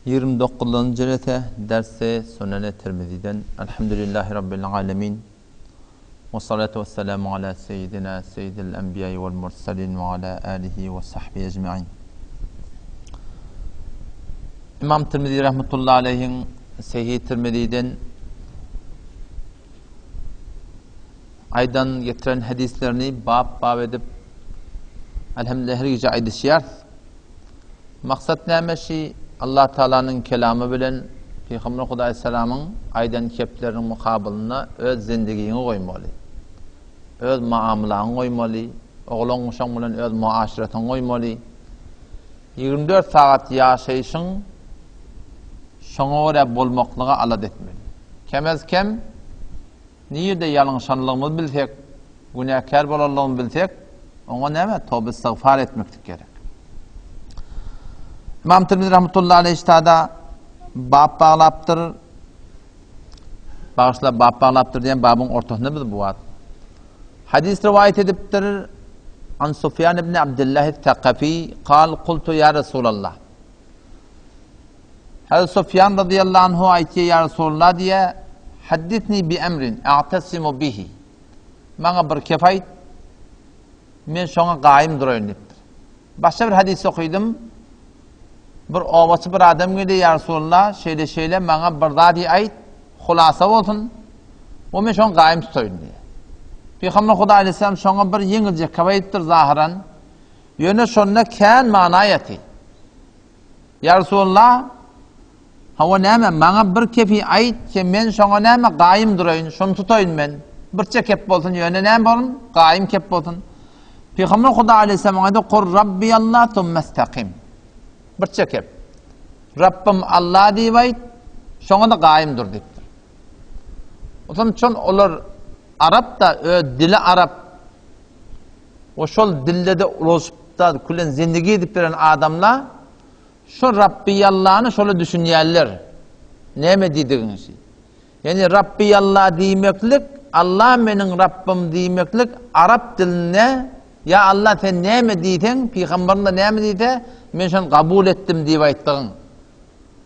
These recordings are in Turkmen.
29-njy jelese dersi Sunene Tirmiziden Elhamdülillahi Rabbil alemin Ve salatu ve selamu ala seyyidina seyyidil enbiya vel mursalin ve ala alihi ve sahbihi ecmain İmam Tirmizi rahmetullahi aleyhin Sehih Tirmiziden aýdan getiren hadislerini bap bap edip elhamdülillah her gije aýdyşýarys. Maksat näme şi Allah Taalanyň kelamy bilen Pygamber Hudaý salamyň aýdan kepleriniň mukabylynda öz zindigiňi goýmaly. Öz muamalaňy goýmaly, oglan uşaň bilen öz muaşratyňy goýmaly. 24 sagat ýaşaýşyň şoňa görä bolmaklyga alada etmeli. Kemez-kem Nirde ýalňyşanlygymyzy bilsek, günäkär bolanlygymyzy bilsek, oňa näme? Toba istigfar etmeklik gerek. Imam Tirmizi rahmetullahi aleyh ştada bap baglapdyr. Bagyşla bap baglapdyr diýen babyň ortasynda biz bu wagt. Hadis riwayet edipdir. An Sufyan ibn Abdullah Takafi kal kultu ya Resulallah. Hazreti Sufýan razyýallahu anhu aýtýar, Ýa Resulallah diýýär, Haddisni bi emrin a'tasimu bihi. Maňa bir kep aýt, men şoňa gaýym duraýyn diýipdir. Başga bir hadys okydym. Bir obaçy bir adam geldi, Ýa Resulallah, şeýle-şeýle maňa bir zady aýt, hulasa bolsun, we men şoňa gaýym tutaýyn diýýär. Pygamber Hudaý aleyhisselam şoňa bir ýeňiljek kep aýdypdyr zahyran. Ýöne şonda kän mana ýaty. Ýa Resulallah, hawa näme, maňa bir kepi aýt ki, men şoňa näme gaýym duraýyn, şony tutaýyn men. Birçe kep bolsun, ýöne näme bolsun, gaýym kep bolsun. Pygamber Huda aleyhisselam aýdy, Kur Rabbi Allah thummestakim. Birçe kep. Rabbim Allah diýip aýt, şoňa da gaýym dur diýipdir. Otam çon olar arap da öz dili arap We şol dilde-de ulaşyp-da külen zindigi edip beren adamlar şo Rabbiýallany şola düşünýärler. Näme diýdigiňi şi. Ýagny Rabbiýalla diýmeklik, Allah meniň Rabbym diýmeklik arap dilinde ýa Allah sen näme diýseň, pygamberim-de näme diýse, men şony kabul etdim diýip aýtdygyň.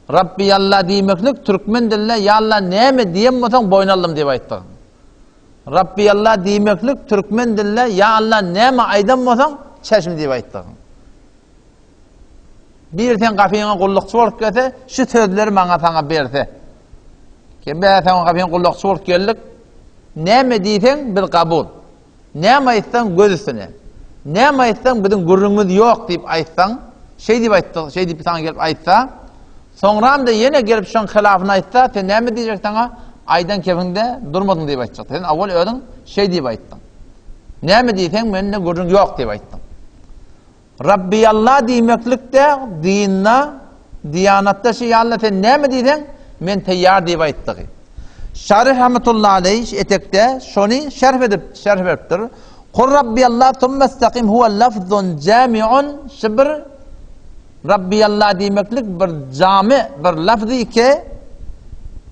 Rabbiýalla diýmeklik türkmen dilinde ýa Allah näme diýen bolsaň boýun aldym diýip aýtdygyň. Rabbiýalla diýmeklik türkmen dilinde ýa Allah näme aýdan bolsaň çeşm diýip aýtdygyň. Biri seň gapyňa gullukçy bolup gelse, şu sözleri maňa saňa berse. Ki be saňa gapyňa gullukçy bolup geldik. Näme diýseň biz kabul. Näme aýtsaň göz üstüne. Näme aýtsaň biziň gürrüňimiz ýok diýip aýtsaň, şeý diýip aýtdy, şeý diýip saňa gelip aýtsa, soňram-da ýene gelip şoň hylafyny aýtsa, sen näme diýjek saňa? Aýdan kepiňde durmadyň diýip aýtjak. Sen awal özüň şeý diýip aýtdyň. Näme diýseň mende gürrüň ýok diýip aýtdyň. Rabbiýalla diýmeklik-de dinde, diýanatda şi ýa Alla sen näme diýseň, men teýýar diýip aýtdygy. Şaryh rahmetullahi aleýh şu etekde şony şerh edip, şerh beripdir. Kul Rabbiýalla tummestakim huwe lafzun jamiun şu bir Rabbiýalla diýmeklik bir jami, bir lafzy ki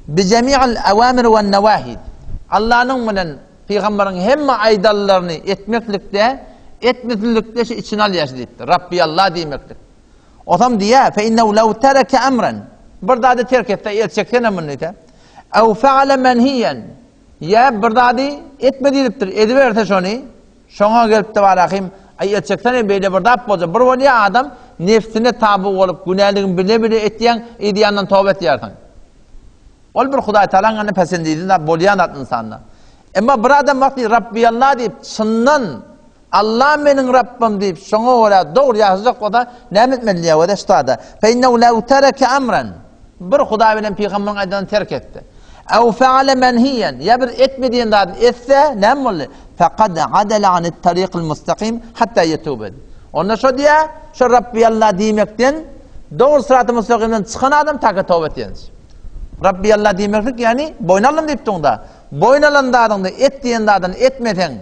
bi jemi'il awamir we newahi. Allanyň bilen Pygamberiň hemme aýdanlaryny etmeklikde, etmesizlikde şu içine alýar şu diýipdir. Rabbi Allah diýmeklik. Osam diýýär, fe innehu law tereke emren. Bir zady terk etse, el çeksene muny diýse. Ew feale menhiyen. Ýa bir zady etme diýlipdir, ediberse şony, şoňa gelipdi barahym, aý el çeksene beýle bir zat bolsa, bir bolýar adam nefsine taby bolup günäligini bile-bile etýäň, yz ýandan toba etýärsiň. Ol bir Hudaý Tagalaň ýanynda pesendidi zat bolýan zat ynsanda. Emma bir adam wagty Rabbiýallah diýip çyndan Allah meniň Rabbym diýip şoňa görä dogry ýaşajak bolsa näme etmeli diýýär wede ştada. Fe innehu law tereke amran. Bir Hudaý bilen pygamberiň aýdanyny terk etdi. Ew feale menhiyen ýa bir etme diýen zadyny etse näme boldy? Fekad adala anit tariqil mustakim hatta yetube. Onda şo diýýär, şo Rabbiýallah diýmekden dogry sıraty mustakimden çykan adam taka toba etýänçi. Rabbi Allah diýmeklik, ýagny boýun aldym diýip durňda. Boýun alan zadyňda et diýen zadyny etmeseň,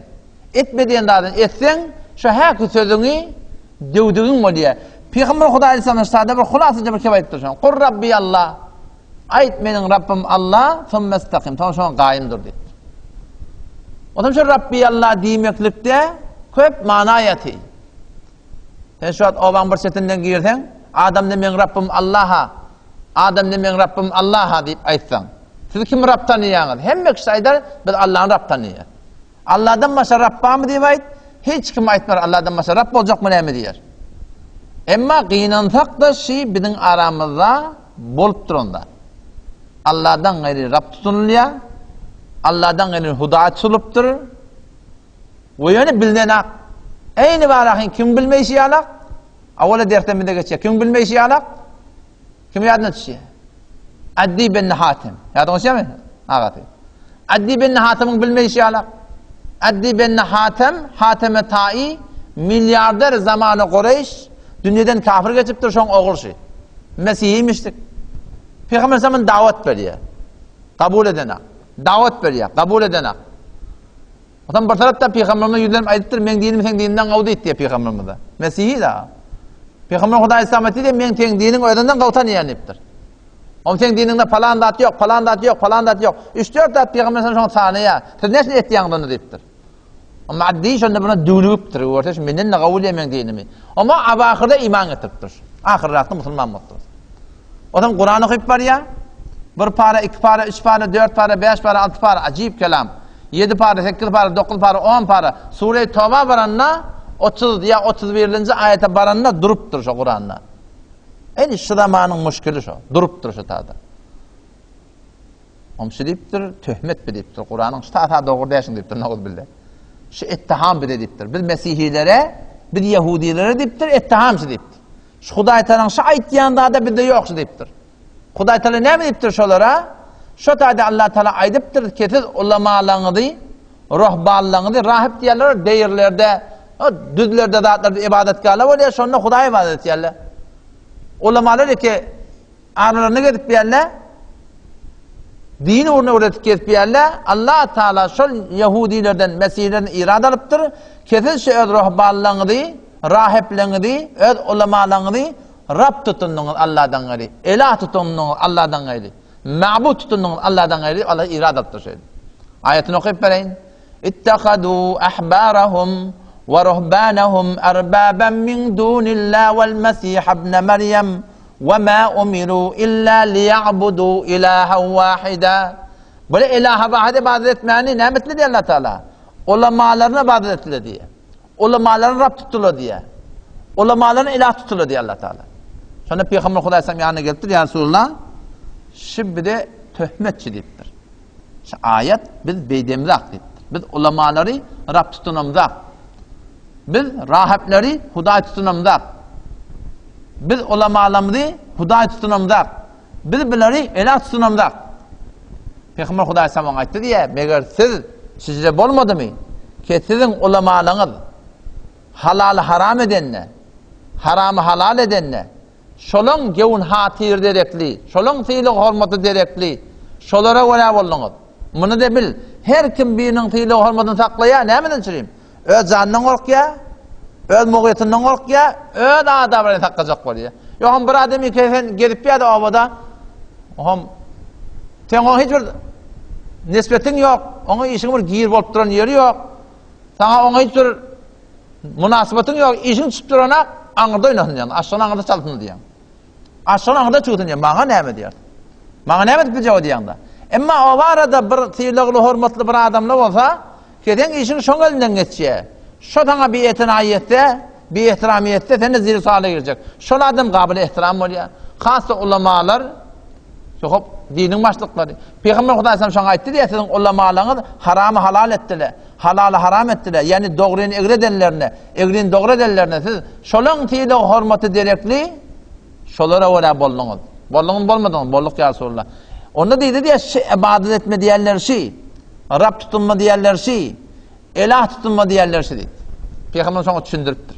etme diýen zadyny etseň, şo häki sözüňi döwdügiň bolýar. Pygamber Hudaý aleyhissalam sada bir hulasaça bir kep aýdypdyr şoň. Kur Rabbi Allah. Aýt meniň Rabbym Allah, summestakim. Soň şoňa gaýym dur diýipdir. Otam şo Rabbi Allah diýmeklikde köp mana ýaty. Sen şu wagt obaň bir çetinden girseň, adamda meň Rabbym Allaha. Adamda meň Rabbym Alla-ha diýip aýtsaň, siz kimi Rab tanaýaňyz? Hemme kişi aýdar, biz Allany Rab tanaýas. Alladan başga Rab barmy diýip aýt, hiç kim aýtmar, Alladan başga Rab boljakmy näme diýer. Emma gynansak-da şi biziň aramyzda bolup duran zat. Alladan gaýry Rab tutunylýar, Alladan gaýry Hudaý tutulypdyr. We ýöne bilinenak. Eýni barahyň kim bilmeýşi ýalak? Awala dersden bize geçýär. Kim bilmeýşi ýalak? Kim ýadyna düşýär? Addi ben Hatim. Ýadyňa düşýärmi? Agasy. Addi ben Hatimyň bilmeýşi ýalak. Addi ben Hatem, Hateme Tai, milliarder zamany Gureýş, dünýeden kafir geçipdir, şoň ogulşy. Mesihimişdik. Pygamber zaman dawat berýär. Kabul edenak. Dawat berýär, kabul edenak. Onsoň bir tarapdan pygamberimize ýüzlenip aýdypdyr, meň dinim seň diniňden gowy diýip diýýär pygamberimize. Mesihi da. Pygamber Hudaý Yslam aýtdy diýip, meň seň diniň özünden gowy tanýan diýipdir. Oň seň diniňde palan zat ýok, palan zat ýok, palan zat ýok. 3-4 zat pygamber sen şoňa sanaýar. Siz näçe etýäňiz onda diýipdir. Amma Addi şonda buna düwnügipdir. Görse şu menden de gowy diýýär meň dinimi. Amma ahyrda iman getiripdir. Ahyrrakda musulman bolupdyr. Onsoň Kuran okyp barýar. Bir para, iki para, üç para, dört para, bäş para, alty para, ajyp kelam. Ýedi para, sekiz para, dokuz para, on para. Sure-i Toba baranda, 30 ýa 31-nji aýata baranda durupdyr şo Kuranda. Eni şu zamanyň muşkili şo, durupdyr şo tada. Omşy diýipdir, töhmet bi diýipdir. Kuranyň şu tasa dogry däşiň diýipdir, naguz billah. Şu ittiham bize diýipdir. Biz mesihilere, biz ýehudilere diýipdir, ittiham şu diýipdir. Şu Hudaý Tagalaň şu aýtýan zada bizde ýok şu diýipdir. Hudaý Tagala näme diýipdir şolara? Şo taýda Allah Tagala aýdypdyr ki siz ulamalaryňyzy, ruhbanlaryňyzy, rahip diýerler, deýirlerde, düzlerde zatlarda ybadatgärler bolýar, şonda Hudaýa ybadat etýärler. Ulamalar eke Aralarynda gezip ýärler. Din ugruna öwredip gezip ýärler. Allah Taala şol ýahudilerden, mesihilerden irad alypdyr. Kesiz şu öz ruhbanlaryňyzy, rahipleriňizi, öz ulamalaryňyzy Rab tutundyňyz Allahdan gaýry. Elah tutundyňyz Allahdan gaýry. Ma'bud tutundyňyz Allahdan gaýry. Allah irad alypdyr şeýle. Aýatyny okyp bereýin. Ittehadu ahbarahum we ruhbanahum arbaban min dunillah wal mesih ibn Meryem We ma umiru illa liýa'budu ilahan wahida. Bile ilaha wahide ibadet etmäni näme etdi diýär Allah Taala? Ulamalaryna ibadet etdiler diýär. Ulamalaryny Rab tutdular diýär. Ulamalaryny ilah tutdular diýär Allah Taala. Şonda Pygamber Hudaý sallam ýanyna gelipdir, ýa Resulullah, şu bize töhmetçi diýipdir. Şu aýat biz beýdemzak diýipdir. Biz ulamalary Rab tutunamzak. Biz rahypleri Hudaý tutunamzak. Biz ulamalarymyzy Hudaý tutunamzak. Biz bulary elah tutunamzak. Pygamber Hudaý saňa aýtdy diýä, meger siz sizde bolmadymy? Ki siziň ulamalaryňyz halaly haram edende, haramy halal edende, şolaň gewün hatyr derekli, şolaň sylag hormaty derekli, şolara görä bolduňyz. Muny-da bil, her kim biriniň sylag hormatyny saklaýar, nämeden çürim? Öz janyndan gorkýar, öz mugyýetinden gorkýar, öz adabyny saklajak bolýar. Ýogam bir adam ýeke sen gezip ýa-da obada, oňam sen oňa hiç bir nisbetiň ýok, oňa işiň bir gir bolup duran ýeri ýok. Saňa oňa hiç bir munasybatyň ýok, işiň düşüp durana aňyrda oýnasyn diýýän, aşygyny aňyrda çalsyn diýýän. Aşygyny aňyrda çüwsün diýýän, maňa näme diýýär. Maňa näme edip biljek o diýýän-de. Emma o barada bir sylagly, hormatly bir adamla bolsa, Seň işiň şoň elinden geçýär. Şo saňa bietinaýy etse, biehtiramy etse, sen-de zir-suala girjek. Şol adam gabyl ehtiram bolýar. Has-da ulamalar, hop, diniň başlyklary. Pygamber Hudaý sallam şoňa aýtdy diýýär, siziň ulamalaryňyz haramy halal etdiler, halaly haram etdiler, ýagny dogryny egri edenlerine, egrini dogry edenlerine siz şolaň sylag-hormaty derekli şolara görä bolduňyz. Bolduňyzmy, bolmadyňyzmy? Bolduk ýa Resulallah. Onda diýdi diýýär, şi ybadat etme diýenler şi. Rab tutunma diýerler şi, Elah tutunma diýerler şi diýdi. Pygamber şoňa düşündiripdir.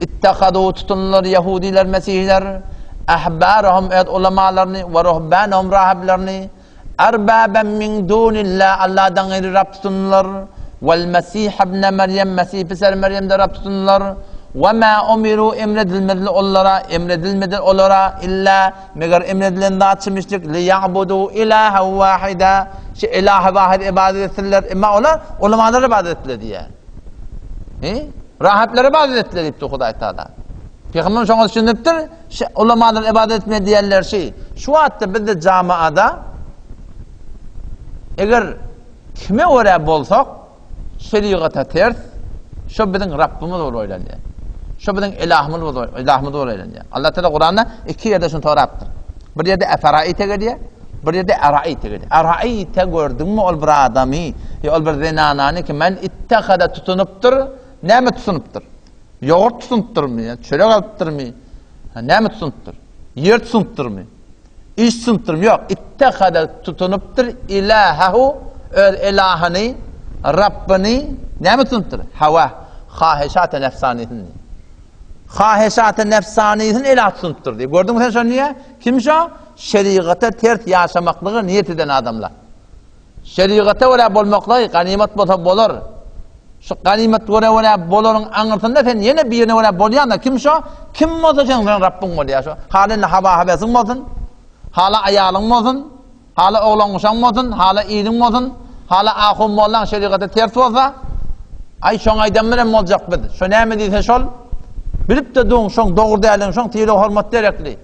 Ittehadu tutunlar ýahudiler, mesihiler, ahbarahum öz ulamalaryny we ruhbanahum rahiblerini arbaban min dunillah Allahdan gaýry Rab tutunlar wal Mesih ibn Meryem Mesih piser Meryemde Rab tutunlar we ma umiru emredilmedi onlara emredilmedi olara illa Meger emredilen zat şumyşdyk, Liýa'budu ilahen wahida, Şu ilahy wahide ybadat etsinler. Emma olar ulamalara ybadat etdiler diýýär. He? Rahaplere ybadat etdiler diýipdir Hudaý Taala. Pygamberimiz şoňa düşünipdir, şu ulamalar ibadet etme diýenler şi. Şu wagtda bizde jamaada eger kime görä bolsak, şerigata ters, şo biziň Rabbimiz bolup oýlanýar. Şo biziň ilahymyz bolup, ilahymyz bolup oýlanýar. Allah Teala Kuranda iki ýerde şuny sorapdyr. Bir ýerde eferaite gelýär, bir ýerde eraite gelýär. Eraite gördüňmi ol bir adamy, ýa ol bir zenanany ki men ittehada tutunypdyr, näme tutunypdyr? Ýogurt tutunypdyrmy, ýa çörek alypdyrmy? Ha, näme tutunypdyr? Ýer tutunypdyrmy? Iş tutunypdyrmy? Ýok. Ittehada tutunypdyr ilahehu öz ilahyny, Rabbini näme tutunypdyr? Hawa, haheşat nefsanisini. Haheşat nefsanisini ilah tutunypdyr diýip. Gördüňmi sen şony diýä? Kim şo? Şerigata ters ýaşamaklygy niýet eden adamlar. Şerigata görä bolmaklygy ganymat bolsa bolar. Şu ganymat görä görä bolaryň aňyrsynda sen ýene birine görä bolýan-da kim şo? Kim bolsa şeň seň Rabbyň bolýar şo. Hala indi haba-habesiň bolsun, hala aýalyň bolsun, hala oglan-uşaň bolsun, hala iliň bolsun, hala ahun-mollaň şerigata ters bolsa, aý şoň aýdan bilen boljak biz. Şo näme diýse şol. Bilip-de duň şoň dogry däldigini, şoň sylag-hormat derekli.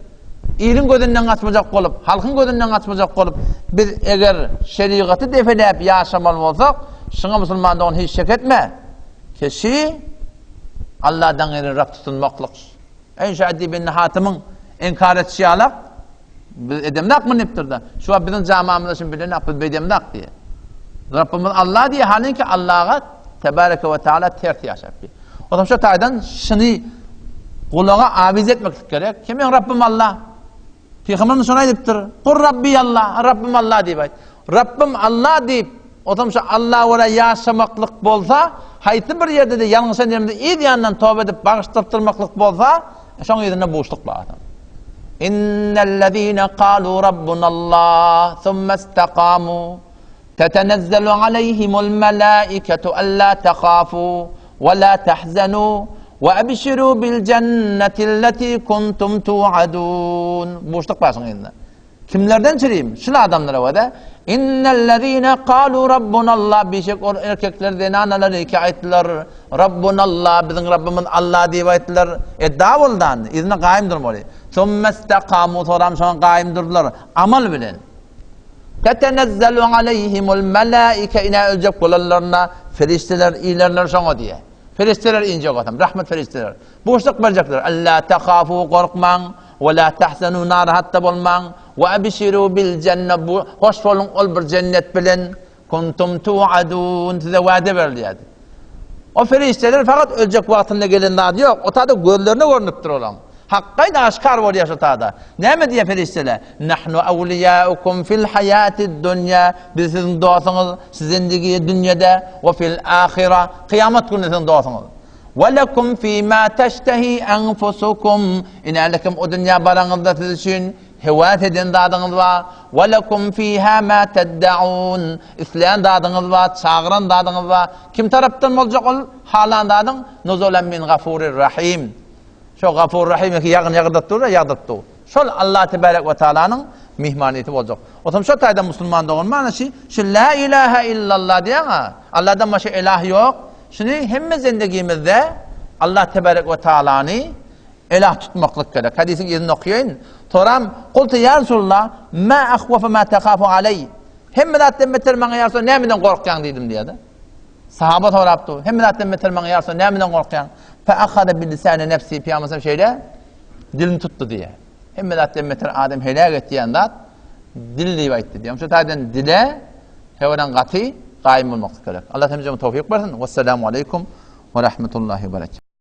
Iliň gözünden gaçmajak bolup, halkyň gözünden gaçmajak bolup, biz eger şerigaty depeläp ýaşamaly bolsak, şuňa musulman dogan hiç şek etme. Keşi Allahdan gaýry Rab tutunmaklyk. Eý şu Adi bin Hatymyň inkar etişi ýalak, biz edemzak muny diýipdir-de. Şu wagt biziň jamamyzda şuny bilenok, biz beýdemzak diýýär. Rabbymyz Allah diýýär, halyňki Allaha tebareke we taala ters ýaşap diýýär. O zaman şu taýdan şuny gulaga awiz etmeklik gerek. Kim meň Rabbym Allah? Pygamberimiz şony aýdypdyr. Kur Rabbi Allah, Rabbym Allah diýip aýt. Rabbym Allah diýip, o zaman şu Allah görä ýaşamaklyk bolsa, haýsy bir ýerde-de ýalňyşan ýerimizde yz ýanyndan toba edip bagyşdyrtdyrmaklyk bolsa, şoň yzynda buşluk bar. Innellezine kalu rabbunallah thumma istakamu Tetenezzelu aleýhimul melaiketu alla tehafu we la tahzenu we ebşiru bil jennetilleti kuntum tuadun. Buşluk başyň ýerinde. Kimlerden çirim? Şul adamlara we Innellezine kalu rabbunallah bişek ol erkekler zenanalar iki aýtdylar. Rabbunallah biziň Rabbymyz Allah diýip aýtdylar. Edda boldan yzyna gaýym durmaly. Summestakamu soram şoňa gaýym durdular amal bilen. Tetenezzelu aleýhimul melaike ine öljek bolanlarynda perişdeler inerler şoňa diýe. Perişdeler injek otam, rahmet perişdeler. Buşluk berjekler. Alla tahafu gorkmaň, we la tahzanu narahat-da bolmaň, we ebşiru bil jenne bu hoş boluň ol bir jennet bilen kuntum tuadun size wade berilýär. O perişdeler fakat öljek wagtynda gelen zady ýok. O tada gözlerine görnüpdir olaň. Hakgaýda aşkar bolýar şo tada. Näme diýýär perişdeler? Nahnu awliýaukum fil haýatid dunýa. Biz siziň dostuňyz, şu zindigi dünýede we fil ahira, kyýamat güni siziň dostuňyz. We lekum fima teştehi enfusukum. Ine lekum o dünýä baraňyzda siz üçin höwes eden zadyňyz bar. We lekum fiha ma teddaun. Islän zadyňyz bar, çagyran zadyňyz bar. Kim tarapdan boljak ol halan zadyň? Nuzulan min gafurir rahim. Şo Gafur Rahym eki ýagyn ýagdyryp dur, ýagdyryp dur. Şol Allah tebarek we taalanyň mihmanisi boljak. Otam şo taýda musulman dogan mana şi, şu la ilaha illallah diýýäň-a. Allahdan başga ilah ýok. Şuny hemme zendigimizde Allah tebarek we taalany ilah tutmaklyk gerek. Hadisiň yzyny okaýyn. Soram, Kultu ýa Resulallah, ma ahwafu ma takhafu aleý. Hemme zatdan beter maňa ýa Resulallah nämeden gorkýaň diýdim diýýär-de. Sahaba sorapdy, Hemme zatdan beter maňa ýa Resulallah nämeden gorkýaň? Fe ahaza bi lisani nefsi, Pygamber şeýle dilini tutdy diýýär. Hemme zatdan beter adam heläk etýän zat dil diýip aýtdy diýýär. Şu taýdan dile hewedan gaty gaýym bolmak gerek. Allah hemmämize towfyk bersin. Wessalamu aleýkum we rahmetullahi we berekatuh.